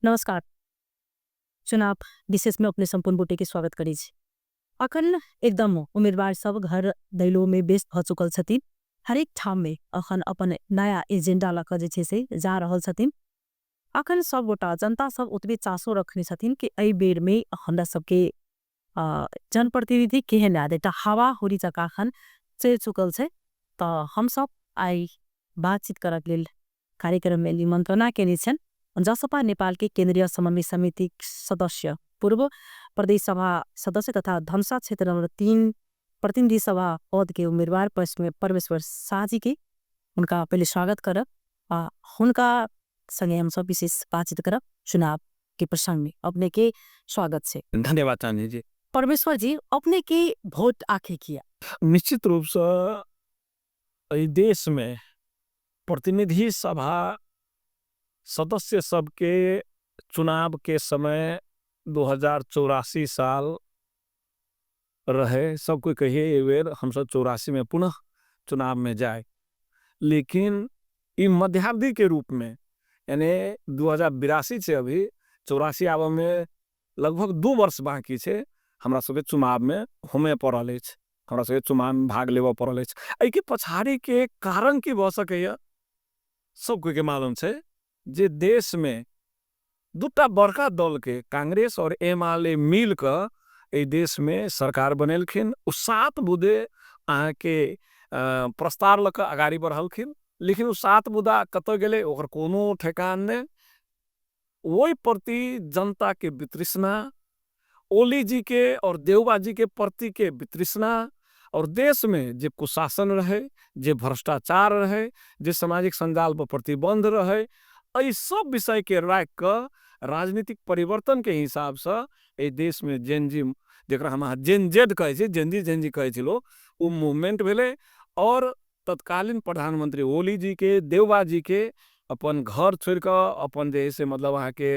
नमस्कार। चुनाव विशेष में अपने संपूर्ण गोटे के स्वागत करै छी। अखन एकदम उम्मीदवार सब घर दैलो में व्यस्त भ चुकल छथिन। हरेक ठाम में अखन अपन नया एजेंडा लऽ कऽ जे छै से जा रहल छथिन। अखन सब गोटा जनता सब ओतबे चासो रखने छथिन कि एहि बेर में हमरा सबके जनप्रतिनिधि केहन आयत, एकटा हवा हुरी जकाँ अखन चलि चुकल छै। तऽ हम सब आइ बातचीत करक लेल कार्यक्रम में निमंत्रणा केने छनि जसपा नेपाल के केंद्रीय समन्वय समिति सदस्य, पूर्व प्रदेश सभा सदस्य तथा धनुषा क्षेत्र नंबर 3 प्रतिनिधि सभा पद के उम्मीदवार परमेश्वर शाह जी के उनका पहले स्वागत करब आ हुनका संगे हम सब विशेष बातचीत करब चुनाव के प्रसंग में। अपने के स्वागत छै। धन्यवाद चांदनी जी। परमेश्वर जी, अपने के वोट आखिर किया? निश्चित रूप से एहि देश में प्रतिनिधि सभा सदस्य सबके चुनाव के समय 2084 साल रहे। सब कोई कहिए ए बेर हम सब 84 में पुनः चुनाव में जाए, लेकिन ई मध्यावधि के रूप में यानी 2082 से अभी 84 आबऽ में लगभग 2 वर्ष बाकी छै। हमरा सबके चुनाव में होमय पड़ल अछि, हमरा सबके चुनाव में भाग लेबऽ पड़ल अछि। एहिके पछाड़ी के कारण की भऽ सकैया सब कोई के मालूम छै जे देश में दूटा बड़का दल के कांग्रेस और एमाले मिल कऽ एहि देश में सरकार बनेलखिन। ओ 7 बुदे अहाँके प्रस्ताव लऽ कऽ अगाड़ी बढ़लखिन, लेकिन ओ 7 बुदा कतऽ गेलै ओकर कोनो ठेकान नहि। ओहि प्रति जनता के वितृष्णा, ओली जी के और देउबा जी के प्रति के वितृष्णा, और देश में जे कुशासन रहे, जे भ्रष्टाचार रहे, जे सामाजिक संजाल पर प्रतिबंध रहे, एहि सब विषय के राखि कऽ राजनीतिक परिवर्तन के हिसाब से एहि देश में जेन जी, जकरा हम अहाँ जेन जेड कहै छी, जेन जी जेन जी कहै छी लोग, ओ मूवमेंट भेलै। और तत्कालीन प्रधानमंत्री ओली जी के, देउबा जी के अपन घर छोड़ि कऽ, अपन जे है से मतलब अहाँके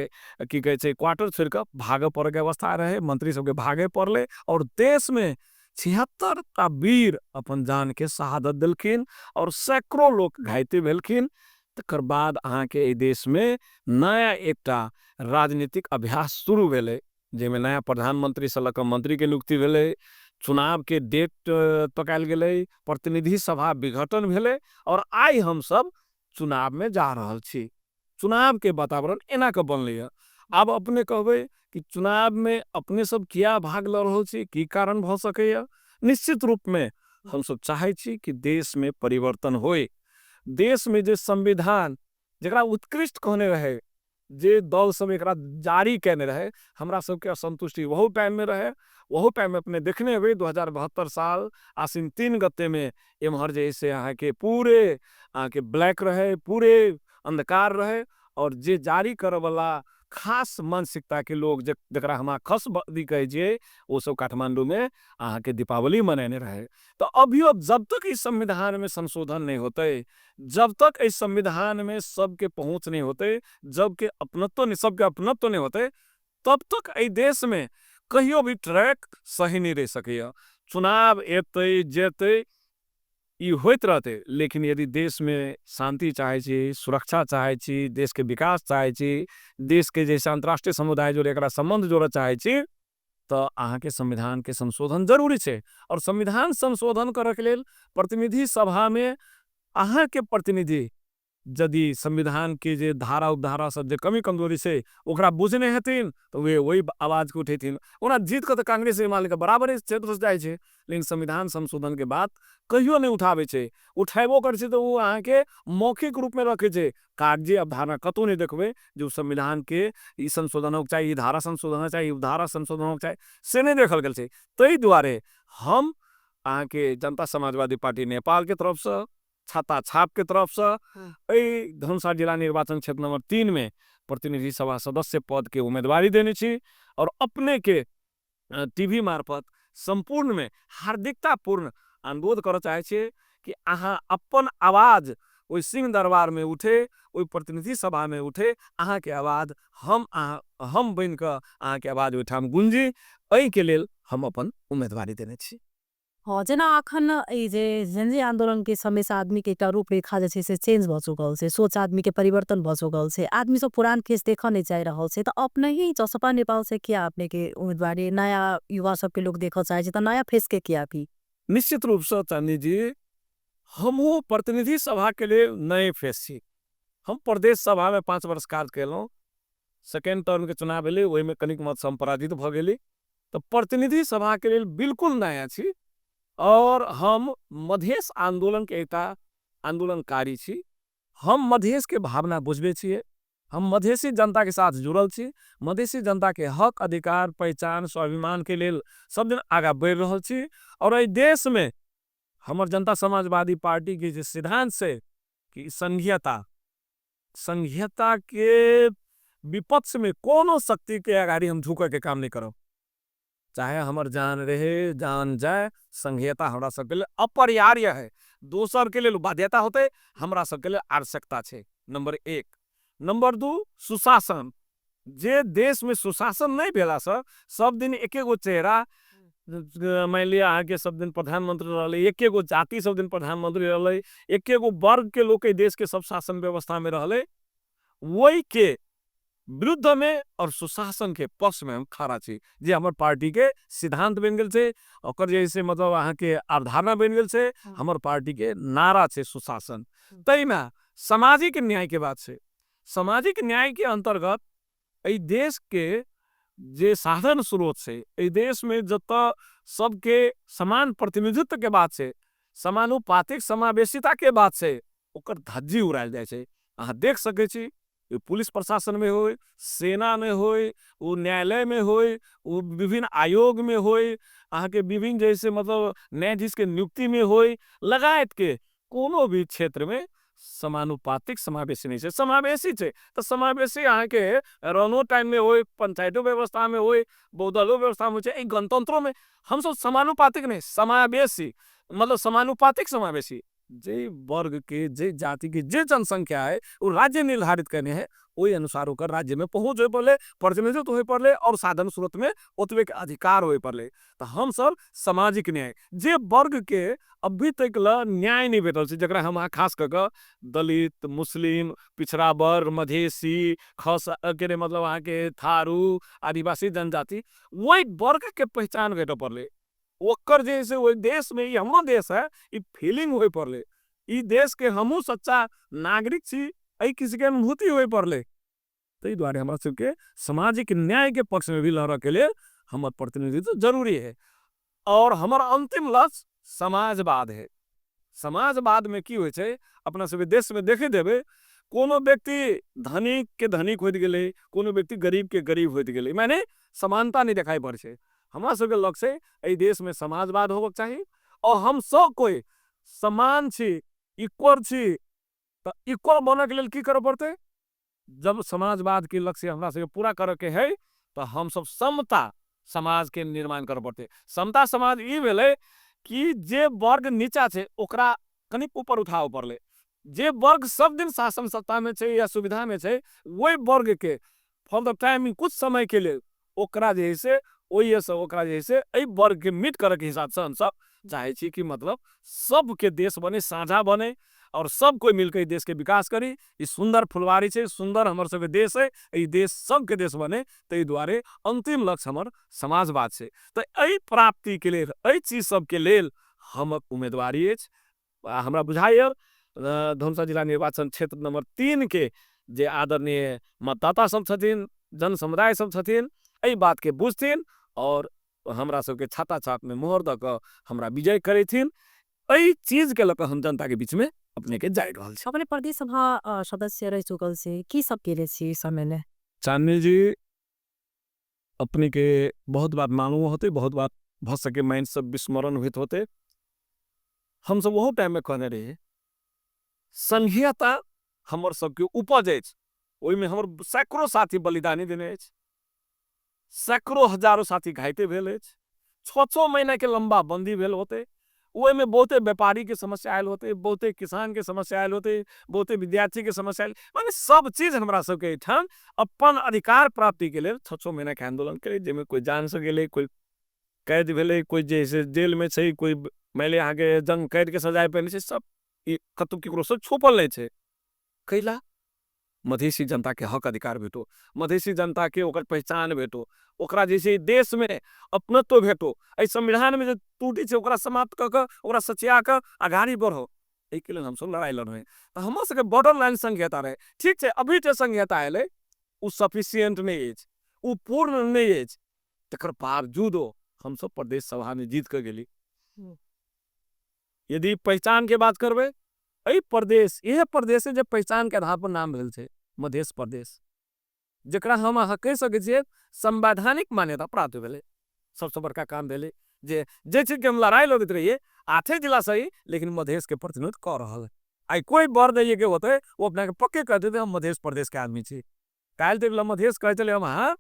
की कहै छै क्वार्टर छोड़ि कऽ भागऽ पड़ैके अवस्था रहै, मंत्री सबके भागय पड़लै। और देश में 76 टा वीर अपन जान के शहादत देलखिन और सैकड़ों लोग घायल भेलखिन। तकर बाद अहाँके एहि देश में नया एकटा राजनीतिक अभ्यास शुरू भेलै, जाहिमे नया प्रधानमंत्री से लऽ कऽ मंत्री के नियुक्ति भेलै, चुनाव के डेट तकायल गेलै, प्रतिनिधि सभा विघटन भेलै और आइ हम सब चुनाव में जा रहल छी। चुनाव के वातावरण एना के बनलै। आब अपने कहबै कि चुनाव में अपने सब किया भाग लऽ रहल छी, की कारण भऽ सकैया? निश्चित रूप में हम सब चाहै छी कि देश में परिवर्तन होय। देश में जे संविधान जकरा उत्कृष्ट कहने रहे, जे दल सब एकरा जारी केने रहे, हमरा सबके असंतुष्टि ओहू टाइम में रहे। ओहू टाइम में अपने देखने हेबै 2072 साल आश्विन 3 गते में एम्हर जे से अहाँके पूरे अहाँके ब्लैक रहे, पूरे अंधकार रहे। और जे जारी करऽवला खास मानसिकता के लोग जकरा हम खसबदी कहै छियै, ओ सब काठमांडू में अहाँके दीपावली मनेने रहे। तऽ अभियो जब तक इस संविधान में संशोधन नहीं होतै, जब तक एहि संविधान में सबके पहुँच नहीं होतै, जब के अपनत्व नहीं, सबके अपनत्व नहीं होतै, तब तक एहि देश में कहियो भी ट्रैक सही नहीं रहि सकैया। चुनाव एतै जेतै ई होइत रहतै, लेकिन यदि देश में शांति चाहै छी, सुरक्षा चाहै छी, देश के विकास चाहै छी, देश के जैसे अंतर्राष्ट्रीय समुदाय जोड़े एकरा संबंध जोड़ऽ चाहै छी, तऽ अहाँके संविधान के संशोधन जरूरी छै। और संविधान संशोधन करऽ के लेल प्रतिनिधि सभा में अहाँके प्रतिनिधि यदि संविधान के जे धारा उपधारा सब जे कमी कमजोरी छै ओकरा बुझने हेथिन तऽ वे वही आवाज के उठेथिन। ओना जीत कऽ तऽ कांग्रेस एमाले के बराबरे क्षेत्र से जाइ छै, लेकिन संविधान संशोधन के बात कहियो नहि उठाबै छै। उठेबो करै छै तऽ ओ अहाँके मौखिक रूप में रखै छै, कागजी अवधारणा कतहु नहि देखबै जे ओ संविधान के ई संशोधन होके चाही, ई धारा संशोधन होके चाही, ई उपधारा संशोधन होके चाही, से नहि देखल गेल छै। ताहि दुआरे हम अहाँके जनता समाजवादी पार्टी नेपाल के तरफ से, छाता छाप के तरफ से एहि धनुषा जिला निर्वाचन क्षेत्र नंबर 3 में प्रतिनिधि सभा सदस्य पद के उम्मीदवारी देने छी। और अपने के टीवी मार्फत संपूर्ण में हार्दिकतापूर्ण अनुरोध करऽ चाहै छियै कि अहाँ अपन आवाज ओहि सिंह दरबार में उठे, ओहि प्रतिनिधि सभा में उठे, अहाँके आवाज हम बनि कऽ अहाँके आवाज ओहिठाम गुंजी, एहिके लेल हम अपन उम्मीदवारी देने छी। हँ, जेना अखन ई जे जेनजी आंदोलन के समय से आदमी के एकटा रूपरेखा जे छै से चेंज भऽ चुकल छै, सोच आदमी के परिवर्तन भऽ चुकल छै, आदमी सब पुरान फेस देखऽ नहि चाहि रहल छै। तऽ अपने ही जसपा नेपाल से किया अपने के उम्मीदवारी, नया युवा सबके लोग देखऽ चाहे छै तऽ नया फेस के किया भी? निश्चित रूप से चांदनी जी, हमहूँ प्रतिनिधि सभा के लेल नए फेस छी। हम प्रदेश सभा में 5 वर्ष कार्य केलहुँ, सेकेंड टर्म के चुनाव भेलै, ओहिमे कनिक मत से हम पराजित भऽ गेली। तऽ प्रतिनिधि सभा के लेल बिल्कुल नया छी और हम मधेश आंदोलन के एकटा आंदोलनकारी छी। हम मधेश के भावना बुझबे छियै, हम मधेशी जनता के साथ जुड़ल छी, मधेशी जनता के हक अधिकार पहचान स्वाभिमान के लेल सब दिन आगा बढ़ि रहल छी। और एहि देश में हमर जनता समाजवादी पार्टी के जे सिद्धांत छै कि संघीयता, संघीयता के विपक्ष में कोनो शक्ति के अगाड़ी हम झुके के काम नहीं करब, चाहे हमर जान रहे जान जाए। संघीयता हमरा सबके लिए अपरिहार्य है, दोसर के लिए बाध्यता होते, हमरा सबके लिए आवश्यकता छै। नंबर 1। नंबर 2, सुशासन। जे देश में सुशासन नहीं भेला से सब दिन एक एगो चेहरा, मान लिया अहाँके सब दिन प्रधानमंत्री रहलै, एक एगो जाति सब दिन प्रधानमंत्री रहलै, एक एगो वर्ग के लोग के देश के सब शासन व्यवस्था में रहलै, वही के विरुद्ध में और सुशासन के पक्ष में हम खड़ा छी, जे हमर पार्टी के सिद्धांत बनि गेल छै, ओकर जे से मतलब अहाँके अवधारणा बनि गेल छै, हमर पार्टी के नारा छै सुशासन। तहिना सामाजिक न्याय के बात छै। सामाजिक न्याय के अंतर्गत एहि देश के जे साधन स्रोत छै, एहि देश में जतऽ सबके समान प्रतिनिधित्व के बात छै, समानुपातिक समावेशिता के बात छै, ओकर धज्जी उड़ायल जाइ छै। अहाँ देख सकै छी, पुलिस प्रशासन में होय, सेना में होय, वो न्यायालय में होय, वो विभिन्न आयोग में होय, अहाँके विभिन्न जैसे मतलब न्यायाधीश के नियुक्ति में होय, लगायत के कोनो भी क्षेत्र में समानुपातिक समावेशी नहीं छै। समावेशी छै तऽ समावेशी अहाँके रनो टाइम में होय, पंचायतो व्यवस्था में होय, बहुदलो व्यवस्था में होय छै। एहि गणतंत्रों में हमसब समानुपातिक नहीं, समावेशी, मतलब समानुपातिक समावेशी, जे वर्ग के जे जाति के जे जनसंख्या है वो राज्य निर्धारित करने है, ओहि अनुसार ओकर राज्य में पहुँच होय पड़ले, प्रतिनिधित्व होय पड़ले और साधन स्रोत में ओतबे के अधिकार होय पड़ले। तऽ हमसब सामाजिक न्याय, जे वर्ग के अभी तक ला न्याय नहीं भेटल छै, जकरा हम अहाँ खास कऽ कऽ दलित, मुस्लिम, पिछड़ा वर्ग, मधेशी, खस के मतलब अहाँके थारू, आदिवासी जनजाति, ओहि वर्ग के पहचान भेटऽ पड़ले, ओकर जे से ओहि देश में ई हमरो देश है, ई फीलिंग होय पड़ले, ई देश के हमहूँ सच्चा नागरिक छी, एहि किसी के अनुभूति होय पड़ले। ताहि दुआरे हमरा सबके सामाजिक न्याय के पक्ष में भी लड़ऽ के लेल हमर प्रतिनिधित्व जरूरी है। और हमर अंतिम लक्ष्य समाजवाद है। समाजवाद में की होइ छै, अपना सबके देश में देखे देबै, कोनो व्यक्ति धनिक के धनिक होइत गेलै, कोनो व्यक्ति गरीब के गरीब होइत गेलै, माने समानता नहीं देखाई पड़ै छै। हमरा सबके लक्ष्य है एहि देश में समाजवाद होबक चाही और हम सब कोई समान छी, इक्वल छी। तऽ इक्वल बनऽ के लेल की करऽ पड़तै, जब समाजवाद के लक्ष्य हमरा सबके पूरा करऽ के है तऽ हम सब समता समाज के निर्माण करऽ पड़तै। समता समाज ई भेलै कि जे वर्ग नीचा छै ओकरा कनिक ऊपर उठाबऽ पड़लै, जे वर्ग सब दिन शासन सत्ता में छै या सुविधा में छै ओहि वर्ग के फॉर the time कुछ समय के लेल ओकरा जे है से ओहिसँ ओकरा जे है से एहि वर्ग के मीट करऽ के हिसाबसँ हमसब चाहै छी कि मतलब सबके देश बने, साझा बने और सब कोई मिलके एहि देश के विकास करी। ई सुंदर फुलवारी छै, सुंदर हमर सबके देश है, ई देश सबके देश बने, ताहि दुआरे अंतिम लक्ष्य हमर समाजवाद छै। तऽ एहि प्राप्ति के लेल, एहि चीज सबके लेल हमर उम्मीदवारी अछि। हमरा बुझाइए धनुषा जिला निर्वाचन क्षेत्र नंबर 3 के जे आदरणीय मतदाता सब छथिन, जन समुदाय सब छथिन, एहि बात के बुझथिन और हमरा सबके छाता छाप में मोहर दऽ कऽ हमरा विजय करेथिन। एहि चीज के लऽ कऽ हम जनता के बीच में अपने के जाय रहल छी। अपने प्रदेश सभा सदस्य रह चुकल छी, की सब केने छी समय में? चांदनी जी, अपने के बहुत बात मालूम होते, बहुत बात भऽ सके माइन सब विस्मरण होइत होते। हम सब ओहो टाइम में कहने रही संघीयता हमर सबके उपज अछि, ओहिमे हमर सैकड़ों साथी बलिदानी देने अछि, सैकड़ों हजारों साथी घायते भेल अछि, 6-6 महीना के लंबा बंदी भेल होते, ओहिमे बहुते व्यापारी के समस्या आयल होते, बहुते किसान के समस्या आयल होते, बहुते विद्यार्थी के समस्या आयल, माने सब चीज हमरा सबके एहिठाम अपन अधिकार प्राप्ति के लेल 6-6 महीना के आंदोलन करे, जाहिमे कोई जान से गेलै, कोई कैद भेलै, कोइ जे से जेलमे छै, कोइ मानि लिअ अहाँके जंग कैदके सजाय पेने छै, सब ई कतहु ककरोसँ छुपल नहि छै। कैला मधेशी जनताके हक अधिकार भेटो, मधेशी जनताके ओकर पहचान भेटो, ओकरा जे छै देशमे अपनत्व भेटो, एहि संविधानमे जे त्रुटि छै ओकरा समाप्त कऽ कऽ ओकरा सचिया कऽ अगाड़ी बढ़ो, एहिके लेल हमसब लड़ाइ लड़बै। तऽ हमर सबके बॉर्डर लाइन संघीयता रहै। ठीक छै, अभी जे संघीयता एलै ओ सफिशियंट नहि अछि, ओ पूर्ण नहि अछि, तकर बावजूदो हमसब प्रदेश सभामे जीत कऽ गेली। यदि पहचान के बात करबै, एहि प्रदेश, इहे प्रदेश जे पहचान के आधार पर नाम भेल छै मधेश प्रदेश, जकरा हम अहाँ कहि सकै छियै संवैधानिक मान्यता प्राप्त भेलै। सबसँ बड़का काम भेलै जे जे चीजके हम लड़ाइ लड़ैत रहियै, 8 जिला सही लेकिन मधेश के प्रतिनिधित्व कऽ रहल है। आइ कोइ वर के होतै ओ अपना के पक्के कह देतै हम मधेश प्रदेश के आदमी छी। काल्हि तक मधेश कहै छलै हम अहाँ,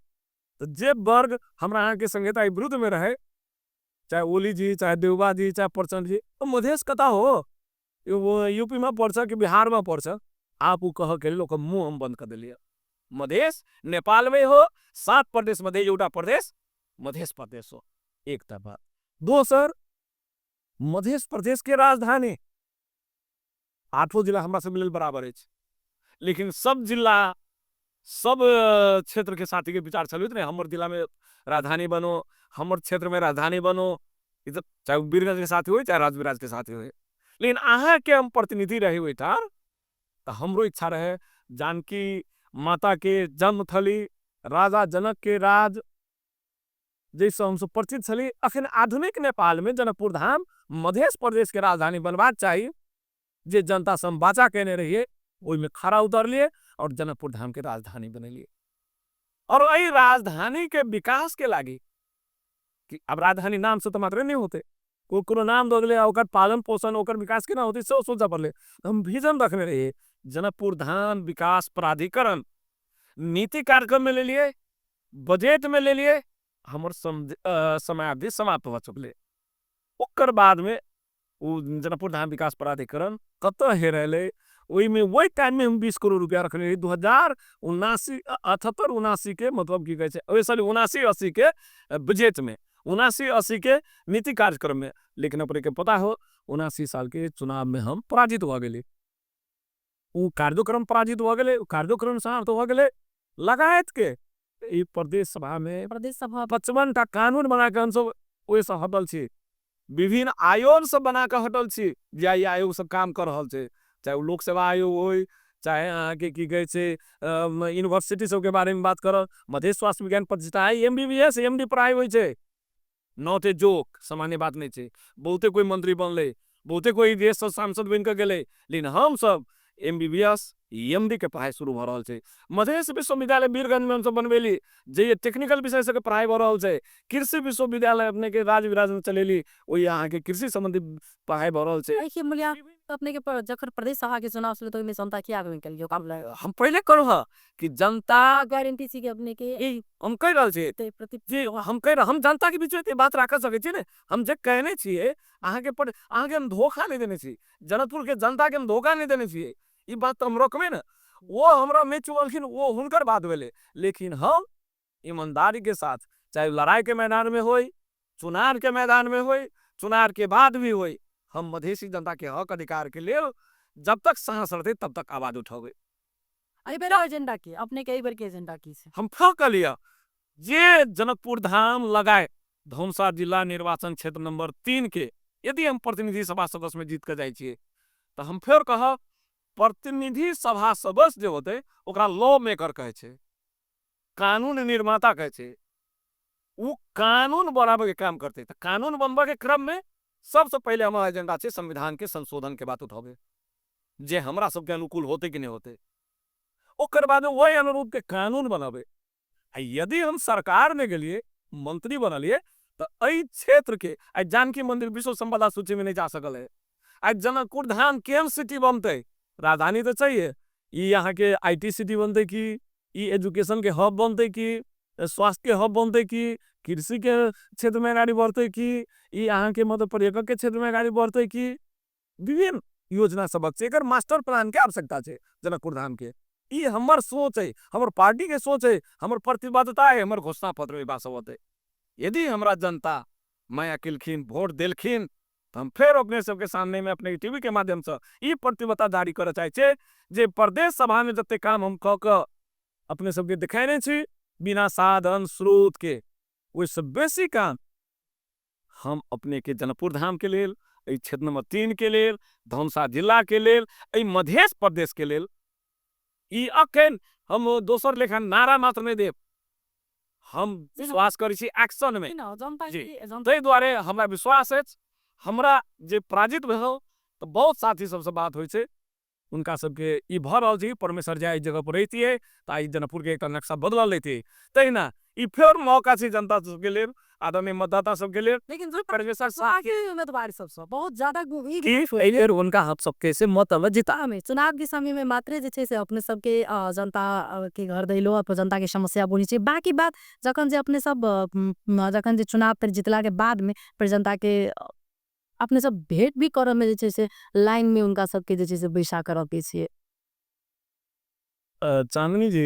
तऽ जे वर्ग हमरा अहाँके संहिता विरुद्ध में रहे, चाहे ओली जी, चाहे देउबा जी, चाहे प्रचंड जी, तो मधेश कता हो, यूपी में पर्छ कि बिहार में पर्छ, आप उ कह के लोग मुँह हम बंद कर दिलिए। मधेश नेपाल में हो, 7 प्रदेश मध्य एउटा प्रदेश मधेश प्रदेश हो, एक बात। दोसर, मधेश प्रदेश के राजधानी 8 जिला हमरा सब लेल बराबर अछि, लेकिन सब जिला सब क्षेत्र के साथी के विचार छल ने, हमर जिला में राजधानी बनो, हमर क्षेत्र में राजधानी बनो, चाहे वीरगंज के साथी हो चाहे राजविराज के साथी हो, लेकिन अहाँ के हम प्रतिनिधि रहे ओहिठाम, तो हमरो इच्छा रहे जानकी माता के जन्मथली, राजा जनक के राज जैसे हमसब परिचित छली, अखन आधुनिक नेपाल में जनकपुर धाम मधेश प्रदेश के राजधानी बनबाक चाही, जे जनता से हम वाचा केने रहिए ओहिमे खड़ा उतरलिए और जनकपुर धाम के राजधानी बनेलिए। और एहि राजधानी के विकास के लागी कि अब राजधानी नाम से तो मात्र नहीं होते, कोई कोनो नाम दऽ देलै ओकर पालन पोषण ओकर विकास केना होतै सेहो सोचऽ पड़लै। हम विजन रखने रहिए जनकपुर धाम विकास प्राधिकरण, नीति कार्यक्रम में लेलिए, बजट में लेलिए, हमर समयावधि समाप्त भऽ चुकलै। ओकर बाद में ओ जनकपुर धाम विकास प्राधिकरण कतऽ हेरेलै, ओहिमे ओहि टाइम में हम 20 करोड़ रुपया रखने रही, 2079 78 79 के, मतलब की कहै छै, ओहि सॉरी 79 80 के बजट में, 79 80 के नीति कार्यक्रम में। लेकिन अपने के पता हो 79 साल के चुनाव में हम पराजित भऽ गेली, ओ कार्यक्रम पराजित भऽ गेलै, ओ कार्यक्रम समाप्त भऽ गेलै। लगायत के ई प्रदेश सभा में प्रदेश सभा 55 टा कानून बना के हमसब ओहिसँ हटल छी, विभिन्न आयोग सब बना के हटल छी, जे ई आयोग सब काम कर रहल छै, चाहे ओ लोक सेवा आयोग होय, चाहे अहाँके की कहै छै यूनिवर्सिटी सबके बारे में बात करब, मधेश स्वास्थ्य विज्ञान प्रतिष्ठान M B B S M D पढ़ाइ होइ छै, not a joke, सामान्य बात नहीं छै। बहुते कोई मंत्री बनलै, बहुते कोई देश से सांसद बनि कऽ गेलै, लेकिन हम सब M B B S M D के पढ़ाइ शुरू भऽ रहल छै। मधेश विश्वविद्यालय वीरगंज में हमसब बनबेली, जे टेक्निकल विषय सबके पढ़ाइ भऽ रहल छै। कृषि विश्वविद्यालय अपने के राजविराज में चलेली, ओहि अहाँके कृषि संबंधी पढ़ाइ भऽ रहल छै। एहिके मूल्यांकन अपने के जखन प्रदेश सभा के चुनाव छलै तऽ ओहिमे जनता की आगमन केलकै? हम पहिले कहलहुँ हँ कि जनता गारंटी छी कि अपने के हम कहि रहल छी जी, हम कहि रहल, हम जनता के बीच में बात राख सकै छी ने, हम जे कहने छियै अहाँके पर, अहाँके हम धोखा नहि देने छी, जनकपुर के जनता के हम धोखा नहि देने छियै, ई बात तऽ हम रखबै ने। वो हमरा नहि चुनलखिन वो हुनकर बात भेलै, लेकिन हम ईमानदारी के साथ, चाहे लड़ाई के मैदान में होय, चुनाव के मैदान में होय, चुनाव के बाद भी होय, हम मधेशी जनता के हक अधिकार के लेल जब तक सांस रहतै तब तक आवाज उठेबै। एहि बेर एजेंडा की अपने के, एहि बेर के एजेंडा की छै? हम फेर कहलियै जे जनकपुर धाम लगाए धनुषा जिला निर्वाचन क्षेत्र नंबर 3 के यदि हम प्रतिनिधि सभा सदस्य में जीत के जाइ छियै तऽ हम फेर कहब प्रतिनिधि सभा सदस्य जे होतै ओकरा लॉ मेकर कहै छै, कानून निर्माता कहै छै, ओ कानून बनाबे के काम करतै। तऽ कानून बनबे के क्रम में सबसे पहिले हमर एजेंडा छै संविधान के संशोधन के बात उठाबे, जे हमरा सबके अनुकूल होतै कि नहि होतै, ओकर बाद वही अनुरूप के कानून बनाबे। आ यदि हम सरकार में गेलिए, मंत्री बनलिए, तऽ एहि क्षेत्र के आइ जानकी मंदिर विश्व संपदा सूची में नहीं जा सकल है, आइ जनकपुर धाम केहन सिटी बनतै, राजधानी तऽ चाहिए, ई यहाँ के I T city बनतै कि ई एजुकेशन के हब बनतै कि स्वास्थ्य के हब बनतै कि कृषि के क्षेत्र में अगाडि बढ़तै कि ई अहाँ के मतलब पर्यटक के क्षेत्र में अगाडि बढ़तै कि विभिन्न योजना सबक छै, एकर मास्टर प्लान के आवश्यकता छै जनकपुर धाम के। ई हमर सोच है, हमर पार्टी के सोच है, हमर प्रतिबद्धता है, हमर घोषणा पत्र में बात सब होतै। यदि हमरा जनता माया केलखिन, वोट देलखिन, तऽ हम फेर अपने सबके सामने में अपने टीवी के माध्यम से ई प्रतिबद्धता जारी करऽ चाहै छियै जे प्रदेश सभा में जते काम हम कऽ कऽ अपने सबके देखेने छी बिना साधन स्रोत के, ओहिसँ बेसी काम हम अपने के जनकपुर धाम के लेल, एहि क्षेत्र नंबर 3 के लेल, धनुषा जिला के लेल, एहि मध्य प्रदेश के लेल ई अखन हम दोसर लेखा नारा मात्र नहि देब, हम विश्वास करै छी एक्शन में जी। ताहि दुआरे हमरा विश्वास अछि। हमरा जे पराजित भेल तऽ बहुत साथी सबसँ बात होइ छै, हुनका सबके ई भऽ रहल छै कि परमेश्वर जे एहि जगह पर रहितियै तऽ आइ जनकपुरके एकटा नक्शा बदलल रहितै। तहिना ई फेर मौका छै जनता सबके लेल, आदरणीय मतदाता सबके लेल। लेकिन परमेश्वर उम्मीदवार सबसँ बहुत ज्यादा की एहि बेर हुनका हम सबके से मत जिता चुनाव के समय में मात्रे जे छै से अपने सबके जनता के घर दैलो, अपन जनता के समस्या बुझै छै। बाकी बात जखन जे अपने सब जखन जे चुनाव पर जितला के बाद में फिर जनता के अपने सब भेंट भी करऽ में जे छै से लाइन में उनका सबके जे छै से बैसा कर रखै छियै। चांदनी जी,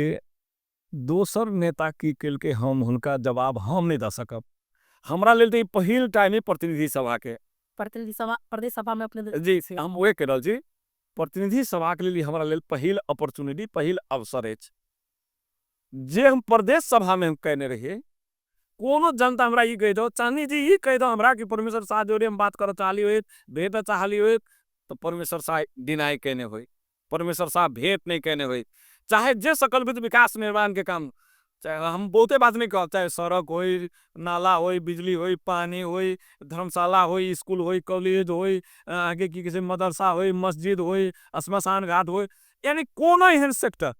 दोसर नेता की केलकै हम हुनका जवाब हम नहि दऽ सकब। हमरा लेल तऽ ई पहिल टाइम है प्रतिनिधि सभा के। प्रतिनिधि सभा प्रदेश सभा में अपने जी हम वएह कहि रहल छी, प्रतिनिधि सभा के लेल हमरा लेल पहिल अपॉर्चुनिटी, पहिल अवसर अछि जे हम प्रदेश सभा में हम कहने रहियै। कोनो जनता हमरा ई कहि दो, चांदनी जी ई कहि दो हमरा कि परमेश्वर शाह जोड़े हम बात करऽ चाहली होइत, भेट चाहली होइत, तऽ परमेश्वर शाह डिनाई केने होय, परमेश्वर शाह भेंट नहीं केने होय। चाहे जे सकल विध विकास निर्माण के काम, चाहे हम बहुते बात नहीं कहब, चाहे सड़क होय, नाला होय, बिजली होय, पानी होय, धर्मशाला होय, स्कूल होय, कॉलेज होय, आगे की कहै मदरसा होय, मस्जिद होय, श्मशान घाट होय, यानी कोनो एहन सेक्टर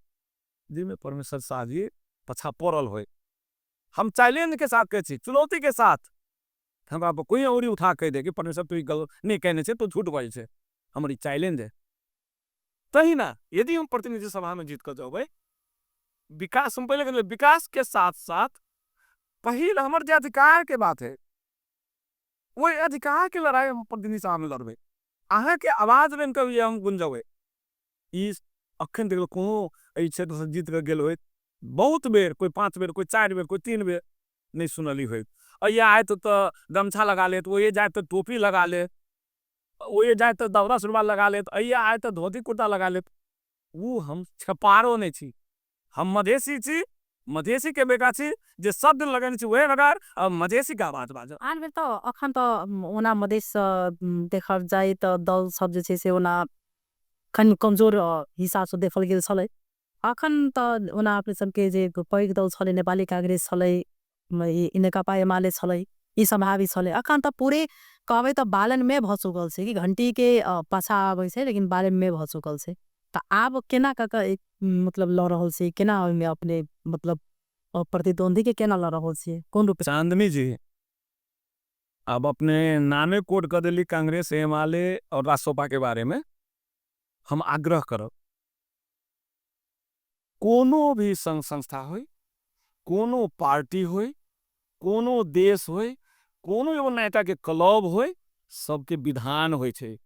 जिसमें परमेश्वर शाह जी पछा पड़ल होय। हम चैलेंज के साथ कहै छी, चुनौती के साथ, हमरा पर कोई औरी उठा कहि दे कि परमेश्वर तू ई गलत नहीं कहने छै, तू झूठ बाजै छै, हमर ई चैलेंज है। तहिना यदि हम प्रतिनिधि सभा में जीत कऽ जेबै, विकास हम पहिले कहलियै, विकास के साथ साथ पहिल हमर जे अधिकार के बात है, ओहि अधिकार के लड़ाई हम प्रतिनिधि सभा में लड़बै। अहाँ के आवाज बनि कऽ हम गुंजबै। ई अखन तक कोनो एहि क्षेत्र से जीत कऽ गेल होइत, बहुत बेर, कोई 5 बेर, कोई 4 बेर, कोई 3 बेर नहीं सुनली होइत। अइया आयत तऽ गमछा लगा लेत, ओए जायत तऽ टोपी लगा लेत, ओए जायत तऽ दौरा सुरवा लगा लेत, अइया आयत तऽ धोती कुर्ता लगा लेत। वो हम छपारो नहीं छी, हम मधेसी छी, मधेसी के बेटा छी, जे सब दिन लगेने छी वह लगा और मधेसी के आवाज बाजल। आन बेर तऽ अखन तऽ ओना मधेस देखल जाय तऽ दल सब जे छै से ओना खन कमजोर हिसाब से देखल गेल छलै। अखन तऽ ओना अपने सबके जे पैघ दल छलै, नेपाली कांग्रेस छलै, नेकपा एमाले छलै, ई सम्भावित छलै। अखन तऽ पूरे कहबै तऽ बालन में भऽ चुकल छै कि घंटी के पाछा आबै छै, लेकिन बालन में भऽ चुकल छै। तऽ आब केना कऽ कऽ मतलब लऽ रहल छै, केना ओहिमे अपने मतलब प्रतिद्वंदी के केना लऽ रहल छियै, कोन रूप? चांदनी जी, अब अपने नामे कोड कर देली कांग्रेस, एमाले और रासोपा के बारे में। हम आग्रह करब कोनो भी संघ संस्था होय, कोनो पार्टी होय, कोनो देश होय, कोनो एगो नेता के क्लब होय, सबके विधान होय छै।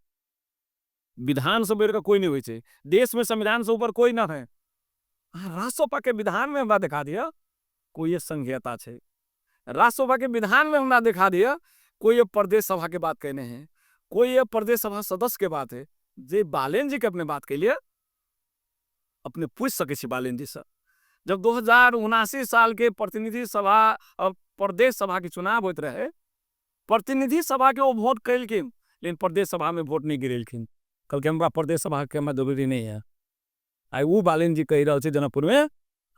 विधान से बढ़ के कोई नहीं होय छै। देश में संविधान से ऊपर कोई ना है। रासोपा के विधान में हमरा दिखा दिया कोई संघीयता छै। रासोपा के विधान में हमरा दिखा दिया कोई प्रदेश सभा के बात कहने हैं, कोई प्रदेश सभा सदस्य के बात है। जे बालेन जी के अपने बात के लिए अपने पूछ सके छी बालेन जी से। जब 2079 साल के प्रतिनिधि सभा और प्रदेश सभा के चुनाव होते रहे, प्रतिनिधि सभा के वो वोट कैलखिन, लेकिन प्रदेश सभा में वोट नहीं गिरेलखिन। कहलखिन हमरा प्रदेश सभा के हमरा जरूरी नहीं है। आई वो बालेन जी कहि रहल छै जनकपुर में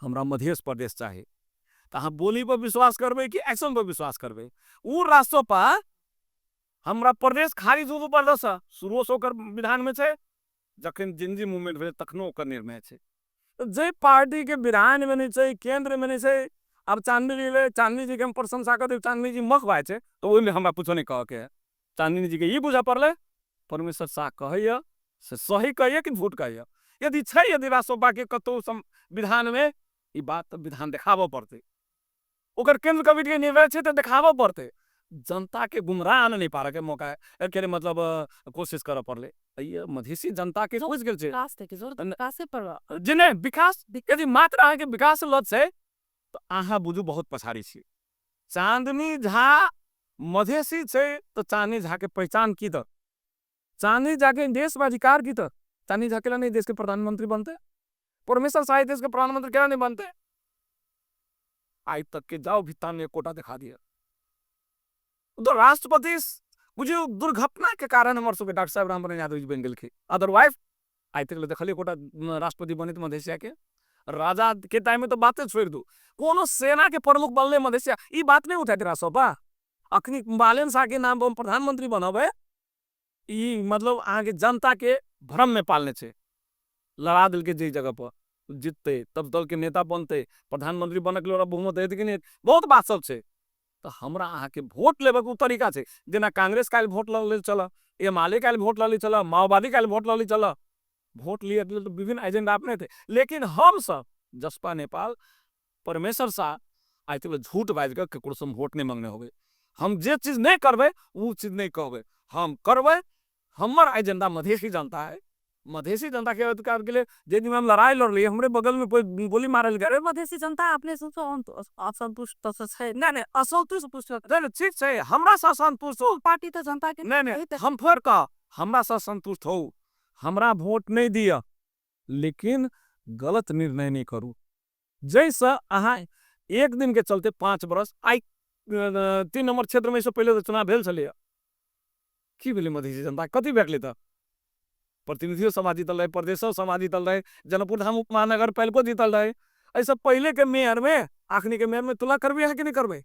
हमरा मध्य प्रदेश चाही। तो अहाँ बोली पर विश्वास करबै कि एक्शन पर विश्वास करबै? वो रासोपा हमरा प्रदेश खारिज होबऽ पड़ल से शुरू से ओकर विधान में छै, जखन जिंजी मूवमेंट भेलै तखनो ओकर निर्णय छै। जे पार्टी के विधान में नहीं छै, केंद्र में नहीं छै। अब चांदनी जी ले, चांदनी जी के हम प्रशंसा कर देब, चांदनी जी मख भाई छै, तो ओहिमे हमरा कुछो नहीं कह के है। चांदनी जी के ई बुझा पड़लै परमेश्वर शाह कहैया से सही कहैया कि झूठ कहैया। यदि छै, यदि रासोपा के कतौ विधान में ई बात तऽ विधान देखाबऽ पड़तै, ओकर केंद्र कमिटी के निर्णय छै तऽ देखाबऽ पड़तै। जनता के गुमराह नहीं पारे के मौका के मतलब कोशिश करऽ पड़लै। ये मधेसी जनता के बुझ गेल छै जे नहीं विकास, यदि मात्र अहाँके विकास लत छै तऽ अहाँ बुझू बहुत पछाड़ी छी। चांदनी झा मधेसी छै तऽ चांदनी झा के पहचान की तऽ चांदनी झा के देश में अधिकार की तऽ चांदनी झा केला नहीं देश के प्रधानमंत्री बनते, परमेश्वर शाही देश के प्रधानमंत्री केला नहीं बनते। आइ तक के जाओ भित्तान में कोटा दिखा दिया। तो राष्ट्रपति बुझियौ दुर्घटना के कारण हमर सबके डॉक्टर साहब रामबरन यादव जी बनि गेलखिन, अदरवाइज आइ तक देखलियै कोटा राष्ट्रपति बनैत मधेसिया के। राजा के टाइम में तो बाते छोड़ि दू, कोनो सेना के प्रमुख बनले मधेसिया, ई बात नहीं उठैत रासोपा। अखनी बालेन शाह के नाम पर प्रधानमंत्री बनबै, ई मतलब अहाँके जनता के भ्रम में पालने छै। लड़ा देलकै जे जगह पर जीतते तब दल के नेता बनते, प्रधानमंत्री बनके लेल बहुमत हेतै कि नहि, बहुत बात सब छै। तऽ हमरा अहाँके वोट लेबे के ओ तरीका छै, जेना कांग्रेस काल्हि वोट लऽ लेल चल, एमाले काल्हि वोट लऽ लेल चल, माओवादी काल्हि वोट लऽ लेल चल, वोट लिए के लेल तऽ विभिन्न एजेंडा अपने हेतै। लेकिन हम सब जसपा नेपाल परमेश्वर शाह आइ तक झूठ बाजि कऽ ककरो से वोट नहि मंगने होबै। हम जे चीज नहि करबै ओ चीज नहि कहबै, हम करबै। हमर एजेंडा मधेसी जनता है, मधेसी जनता के अधिकार के लिए जे दिन हम लड़ाई लड़लियै, हमरे बगल में कोई गोली मारल गेलै। मधेसी जनता अपने से असंतुष्ट तऽ छै। नहि नहि, असंतुष्ट नहि, नहि, ठीक छै, हमरा से असंतुष्ट हो पार्टी तऽ जनता के नहि नहि, हम फेर कह, हमरा से असंतुष्ट हो, हमरा वोट नहि दिअ, लेकिन गलत निर्णय नहि करू जैसे अहाँ एक दिन के चलते 5 बरस। आइ 3 नंबर क्षेत्र में पहिले तऽ चुनाव भेल छलैए, की भेलै मधेसी जनता कथी भेटलै? तऽ प्रतिनिधियो सभा जीतल रहै, प्रदेशो सभा जीतल रहै, जनकपुर धाम उप महानगर पालिको जीतल रहै। एहिसँ पहिले के मेयर में अखनी के मेयर में तुलना करबै अहाँ कि नहि करबै?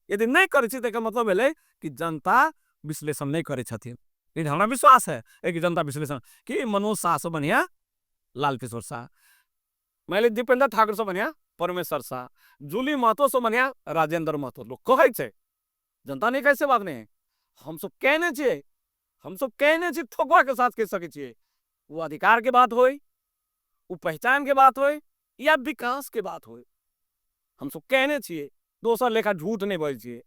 यदि नहि करै छी तऽ एकर मतलब भेलै कि जनता विश्लेषण नहि करै छथिन। लेकिन हमरा विश्वास है कि जनता विश्लेषण कि मनोज शाह से बढ़िया लाल किशोर शाह, मानि लिअ दीपेंद्र ठाकुर से बढ़िया परमेश्वर शाह, जूली महतो से बढ़िया राजेंद्र महतो, लोक कहै छै, जनता नहि कहै से बात नहि। हमसब कहने छियै, हमसब कहने छी, ठोकवा के साथ कहि सकै छियै, वो अधिकार के बात होय, वो पहचान के बात होय या विकास के बात होय, हमसब कहने छियै। दोसर लेखा झूठ नहि बजै छियै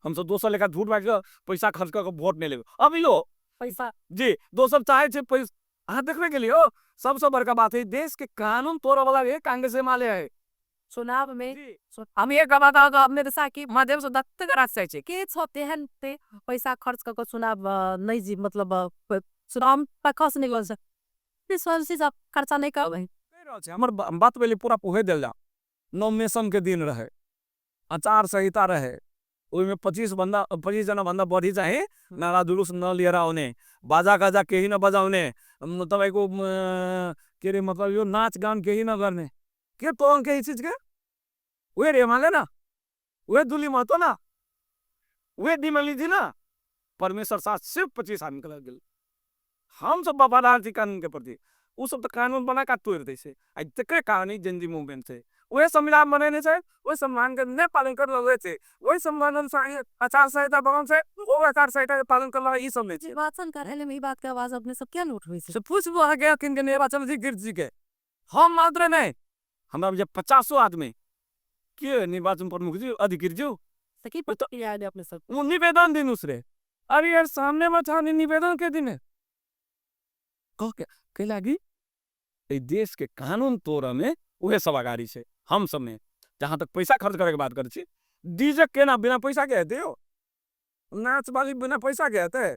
हमसब, दोसर लेखा झूठ बाजि कऽ पैसा खर्च कऽ कऽ वोट नहि लेबै। अभियो पैसा जी दोसर चाहै छै पैसा, अहाँ देखबे केलियै। सबसँ बड़का बात है देश के कानून तोड़ऽ वाला है कांग्रेस एमाले है। चुनाव में हम एक बात अपने दशा की माध्यम से दत्त करा चाहै छै के छ तेहन ते पैसा खर्च कऽ कऽ चुनाव नहि जी, मतलब चुनाव पर खर्च नहि कऽ सकै, खर्चा नहि करबै। हमर बात पहिले पूरा पुहे देल जाओ। नॉमिनेशन के दिन रहे, आचार संहिता रहे, ओहिमे 25 जना भन्दा बढी चाहिँ नारा जुलुस न लिएर आउने, बाजा गाजा केही न बजाउने, तपाईँको के अरे मतलब यो नाच गान केही नगर्ने, के तोरण केही चीज के उहे एमाले न, उहे दुली महतो न, उहे दिमली जी न, परमेश्वर शाह सिर्फ 25 आदमी के लग गेल। हम सब वफादार छी कानून के प्रति, उ सब तऽ कानून बना के तोड़ि दै छै। आ तकरे कारण ही जेनजी मूवमेंट छै, उहे संविधान बनेने छै, ओहि संविधान के नहि पालन कर रहल छै, ओहि संविधान आचार संहिता बनल छै, ओ आचार संहिता के पालन कर रहल ई सब नहि छै। निर्वाचन कार्यालय में ई बात के आवाज अपने सब किया नहि उठबै छै? से पूछबो अहाँके अखन के निर्वाचन अधिकृत जी के, हम मात्र नहि, हमरा जे 50 आदमी के निर्वाचन प्रमुख जी अधिकृत जी से की प्रतिक्रिया आयल अपने सब? वो निवेदन दिन उसरे, अरे यार सामने में था निवेदन के दिन कह के कह लागी एहि देश के कानून तोड़ऽ में उहे सब अगाड़ी छै। हम सब ने जहाँ तक पैसा खर्च करे के बात करै छी, डीजे केना बिना पैसा के हेतै यौ? नाच वाली बिना पैसा के हेतै?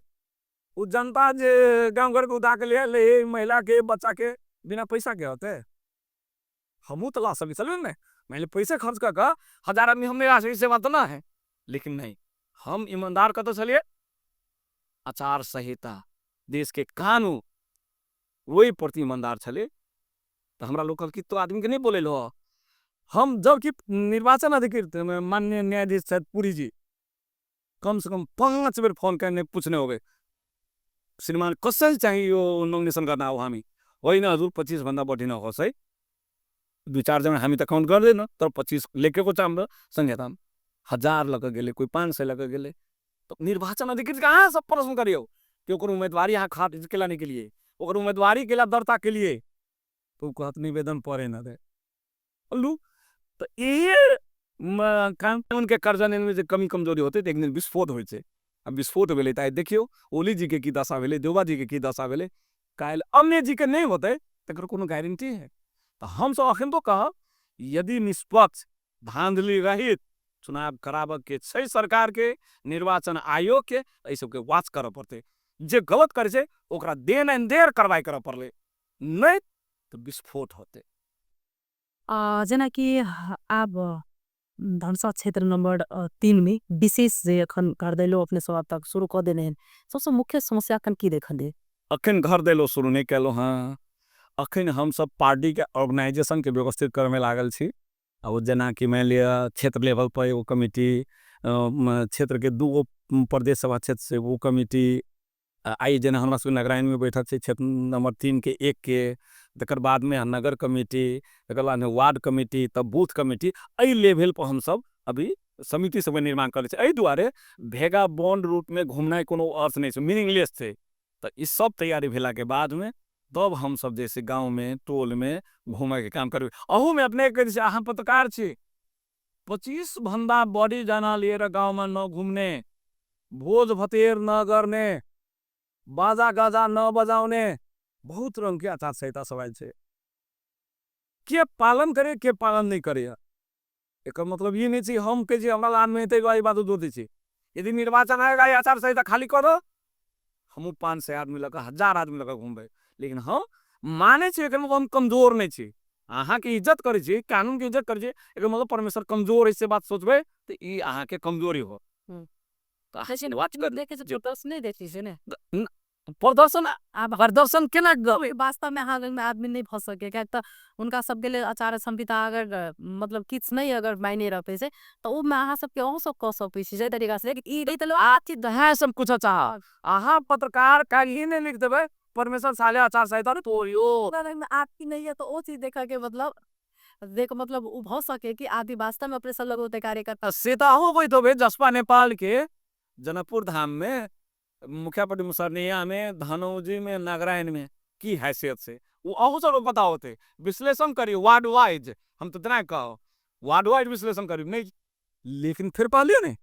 उ जनता जे गाँव घर के उठा के ले ले महिला के बच्चा के बिना पैसा के हेतै? हमहूँ तऽ ला सकै छलियै ने, मानि लिअ पैसे खर्च कऽ कऽ 1000 आदमी हम नहि ला सकै से बात ना है, लेकिन नहीं, हम ईमानदार कतऽ छलियै? आचार संहिता देश के कानून ओहि प्रति ईमानदार छलियै। तऽ हमरा लोक कहलकै तो आदमी के नहि बोलेलहो। हम जबकि निर्वाचन अधिकृत माननीय न्यायाधीश छथि पुरी जी, कम से कम 5 बेर फोन करने पूछने होबे, श्रीमान कसरी चाहिँ यो नोमिनेसन गर्न आऊ हामी? होइन हजुर 25 भन्दा बढी नहोस् है, 2-4 जना हामी त काउन्ट गर्दैन, तर 25 लेखेको छ हाम्रो संहितामा, 1000 लग गेलै, कोही 500 लग गेलै। तऽ निर्वाचन अधिकृत कहाँ सब प्रश्न करियौ कि ओकर उम्मीदवारी अहाँ खारिज केला नहि केलियै, ओकर उम्मीदवारी केला दर्ता केलियै, तऽ ओ कहत निवेदन पड़े न दे लू। तऽ इहे कानून के कार्यान्वयन में जे कमी कमजोरी होतै तऽ एक दिन विस्फोट होइ छै। आ विस्फोट भेलै तऽ आइ देखियौ ओली जी के की दशा भेलै, देउबा जी के की दशा भेलै, काल्हि अन्य जी के नहि होतै तकर कोनो गारंटी है? तऽ हमसब अखन तो कहब यदि निष्पक्ष धांधली रहित चुनाव कराबऽके छै सरकारके, निर्वाचन आयोगके, एहि सबके वाच करऽ पड़तै। जे गलत करै छै ओकरा देन एंड there कार्रवाई करऽ पड़लै, नहि तऽ विस्फोट होतै। जेनाकि आब धनुषा क्षेत्र नंबर 3 में विशेष जे अखन घर दैलो अपने सब आब तक शुरू कऽ देने हन, सबसँ मुख्य समस्या अखन की देखलियै? अखन घर दैलो शुरू नहि केलहुँ हँ। अखन हमसब पार्टीके ऑर्गेनाइजेशनके व्यवस्थित करऽमे लागल छी। आ ओ जेनाकि मानि लिअ क्षेत्र लेवल पर एगो कमिटी, क्षेत्रके 2 गो प्रदेश सभा क्षेत्र से एगो कमिटी, आइ जेना हमरा सबके नगरायनमे बैठक छै क्षेत्र नंबर 3 के 1 के, तकर बादमे नगर कमिटी, तकर बादमे वार्ड कमिटी, तब बूथ कमिटी, एहि लेवल पर हमसब अभी समिति सबके निर्माण करै छी। एहि दुआरे भेगा बॉन्ड रूपमे घुमनाइ कोनो अर्थ नहि छै, मीनिंगलेस छै। तऽ ई सब तैयारी भेलाके बादमे तब हमसब जे छै गाँवमे टोलमे घुमयके काम करबै। अहूमे अपने कहै छी अहाँ पत्रकार छी, 25 भन्दा बढी जना लिएर गाउँमा नघुम्ने, भोज भतेर नगर्ने, बाजा गाजा नबजाउने, बहुत रंगके आचार संहिता सब आयल छै। के पालन करे के पालन नहीं करे, एकर मतलब ई नहीं छै हम कहै छी हमरा लान में हेतै ई बात जोड़ दै छी। यदि निर्वाचन आयोग आइ आचार संहिता खाली करो, हमहूँ 500 आदमी लऽ कऽ 1000 आदमी लऽ कऽ घुमबै, लेकिन हम मानै छी एकर मतलब हम कमजोर नहीं छी। अहाँके इज्जत करै छी, कानूनके इज्जत करै छी, एकर मतलब परमेश्वर कमजोर है से बात सोचबै तऽ ई अहाँके कमजोरी हो। प्रदर्शन प्रदर्शन केना वास्तव में अहाँ लगमे आदमी नहीं भऽ सके, किएक तऽ हुनका सबके लेल आचार संहिता अगर मतलब किछु नहीं अगर मायने रखै छै तऽ ओमे अहाँ सबके अहूँ सब कऽ सकै छी जाहि तरीका से। ई सब कुछ चाह अहाँ पत्रकार काल्हि नहि लिख देबै परमेश्वर साले आचार संहिता तोड़ियो आदमी नहीं है, तो ओ चीज देखा के मतलब देख मतलब उ भऽ सके कि आदमी वास्तव में अपने सब लग होते कार्यकर्ता। से तऽ अहूँ होइत होबै। जसपा नेपाल के जनकपुर धाम में, मुखियापट्टी मुसरनिया में, धनौजी में, नागरायण में की हैसियत से वो अहूँ सब पता होते। विश्लेषण करियो वार्ड वाइज, हम तो इतना कहो वार्ड वाइज विश्लेषण करियो नहीं, लेकिन फिर कहलियो नहीं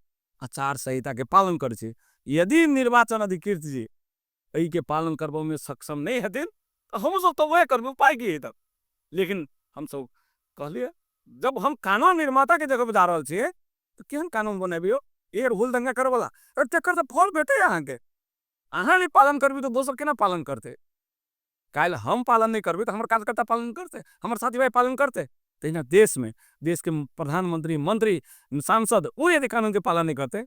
आचार संहिता के पालन करै छी। यदि निर्वाचन अधिकृत जी एहि के पालन करबो में सक्षम नहीं हेथिन तऽ हमहूँ सब तऽ वएह करबै, उपाय की हेतै। लेकिन हमसब कहलियै जब हम कानून निर्माता के जगह पर जा रहल छियै तऽ केहन कानून बनेबियौ एर हुल दंगा करऽवला, तकर तऽ फल भेटै अहाँके। अहाँ नहि पालन करबै तऽ दोसर केना पालन करतै? काल्हि हम पालन नहि करबै तऽ हमर कार्यकर्ता पालन करतै, हमर साथी भाई पालन करतै। तहिना देशमे देशके प्रधानमंत्री, मंत्री, सांसद ओ यदि कानूनके पालन नहि करतै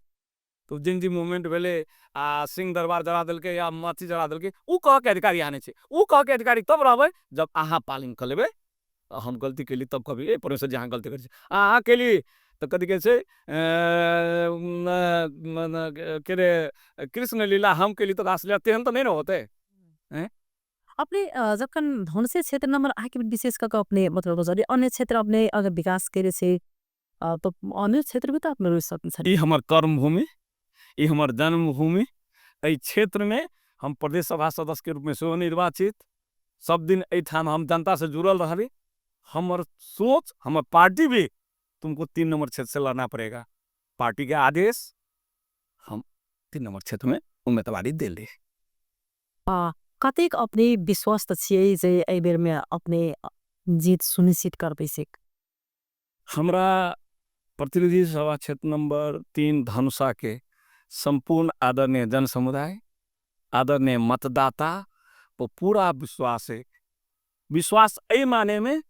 तऽ जिन जी मूवमेंट भेलै आ सिंह दरबार जरा देलकै या अथी जरा देलकै, ओ कहऽके अधिकारी अहाँ नहि छै। ओ कहऽके अधिकारी तब रहबै जब अहाँ पालन कऽ लेबै। हम गलती केली तब कहबै ए परमेश्वर जी अहाँ गलती करै छी, अहाँ केली तऽ कथी कहै छै के रे कृष्ण लीला हम केली तऽ रासलीला तेहन तऽ नहि ने होतै। अपने जखन धनुषे क्षेत्र नंबर आके विशेष कऽ अपने मतलब अन्य क्षेत्र अपने अगर विकास करे से तो अन्य क्षेत्र भी तो अपने रोज सकते हैं। ई हमर कर्मभूमि, ई हमर जन्मभूमि, एहि क्षेत्र में हम प्रदेश सभा सदस्य के रूप में सेहो निर्वाचित, सब दिन एहिठाम हम जनता से जुड़ल रहली। हमर सोच, हमर पार्टी भी तुमको 3 नंबर क्षेत्र से लड़ना पड़ेगा, पार्टी के आदेश हम 3 नंबर क्षेत्र में उम्मीदवारी दिली। कतेक अपने विश्वस्त छियै जे एहि बेर में अपने जीत सुनिश्चित करबै से? हमरा प्रतिनिधि सभा क्षेत्र नंबर 3 धनुषा के संपूर्ण आदरणीय जन समुदाय, आदरणीय मतदाता पर पूरा विश्वास है। विश्वास एहि माने में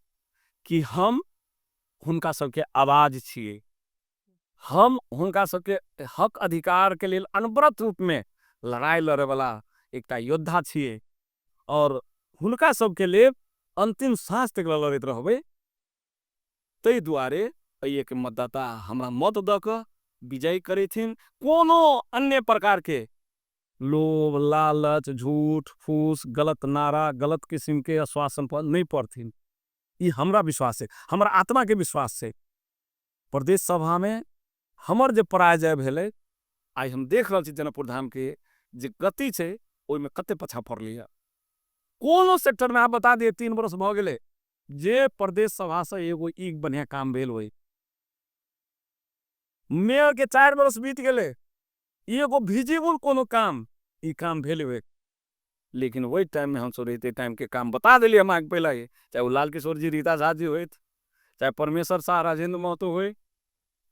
कि हम हुनका सबके आवाज छियै, हम हुनका सबके हक अधिकार के लेल अनवरत रूप में लड़ाई लड़े वाला एकटा योद्धा छियै और हुनका सबके लेल अंतिम सांस तक लड़ैत रहबै। ताहि दुआरे एहि एक मतदाता हमरा मत दऽ कऽ विजयी करैथिन। कोनो अन्य प्रकार के लोभ, लालच, झूठ फूस, गलत नारा, गलत किस्म के आश्वासन पर नहीं पड़थिन, ई हमरा विश्वास है, हमरा आत्मा के विश्वास है। प्रदेश सभा में हमर जे पराजय भेलै, आइ हम देख रहल छी जनकपुर धाम के जे गति छै ओहिमे कते पछा पड़लै। कोनो सेक्टर में आप बता दिए 3 वर्ष भऽ गेलै जे प्रदेश सभा से एगो एक बढ़िया काम भेल होई। मेयर के 4 वर्ष बीत गेलै, एगो विजिबल कोनो काम ई काम भेल होई। लेकिन वही टाइम में हम सब रहिते टाइम के काम बता दिलियै हम अहाँके पहिले ही, चाहे वो लाल किशोर जी, रीता झा जी होइत, चाहे परमेश्वर शाह, राजेंद्र महतो होय,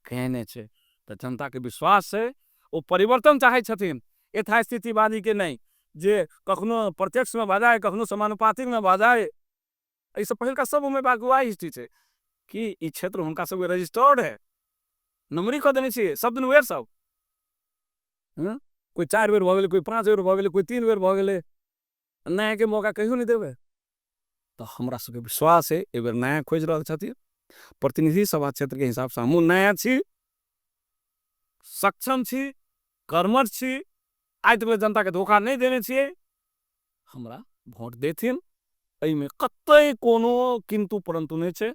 केने छै। तऽ जनताके विश्वास छै, ओ परिवर्तन चाहै छथिन, यथास्थितिवादीके नहि, जे कखनो प्रत्यक्षमे भऽ जाय, कखनो समानुपातिकमे भऽ जाय। एहिसँ पहिलका सब उम्मीदवार गवाही हिस्ट्री छै कि ई क्षेत्र हुनका सबके रजिस्टर्ड है, नम्बरी कऽ देने छियै सब दिन वेर सब। कोइ 4 बेर भऽ गेलै, कोइ 5 बेर भऽ गेलै, कोइ 3 बेर भऽ गेलै। नयाके मौका कहियो नहि देबै। तऽ हमरा सबके विश्वास है एहि बेर नया खोजि रहल छथिन। प्रतिनिधि सभा क्षेत्रके हिसाबसँ हमहूँ नया छी, सक्षम छी, कर्मठ छी, आइ तक जनताके धोखा नहि देने छियै। हमरा वोट देथिन, एहिमे कतई कोनो किन्तु परन्तु नहि छै।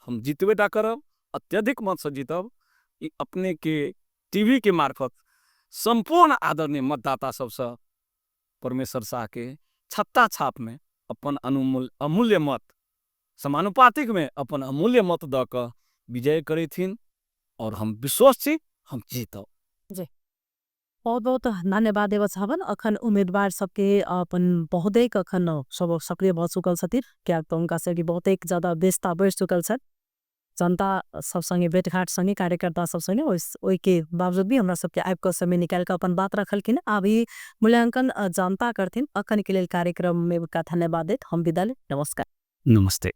हम जीतबे टा करब, अत्यधिक मतसँ जीतब। ई अपनेके टीवी के मार्फत सम्पूर्ण आदरणीय मतदाता सबसँ परमेश्वर शाहके छत्ता छापमे अपन अमूल्य मत समानुपातिकमे अपन अमूल्य मत दऽ कऽ विजय करैथिन, और हम विश्वस्त छी हम जीतब। जी बहुत बहुत धन्यवाद देव चाहबन। अखन उम्मीदवार सबके अपन बहुतेक अखन सब सक्रिय भऽ चुकल छथिन, कियाक तऽ हुनका सबके बहुतेक ज्यादा व्यस्तता बढ़ि चुकल छनि। जनता सब संगे भेटघाट संगे कार्यकर्ता सब संगे ओहिके बावजूद भी हमरा सबके आबि कऽ समय निकालि कऽ अपन बात रखलखिन। आब ई मूल्यांकन जनता करथिन। अखन के लेल कार्यक्रम में धन्यवाद देत हम विदा। नमस्कार। नमस्ते।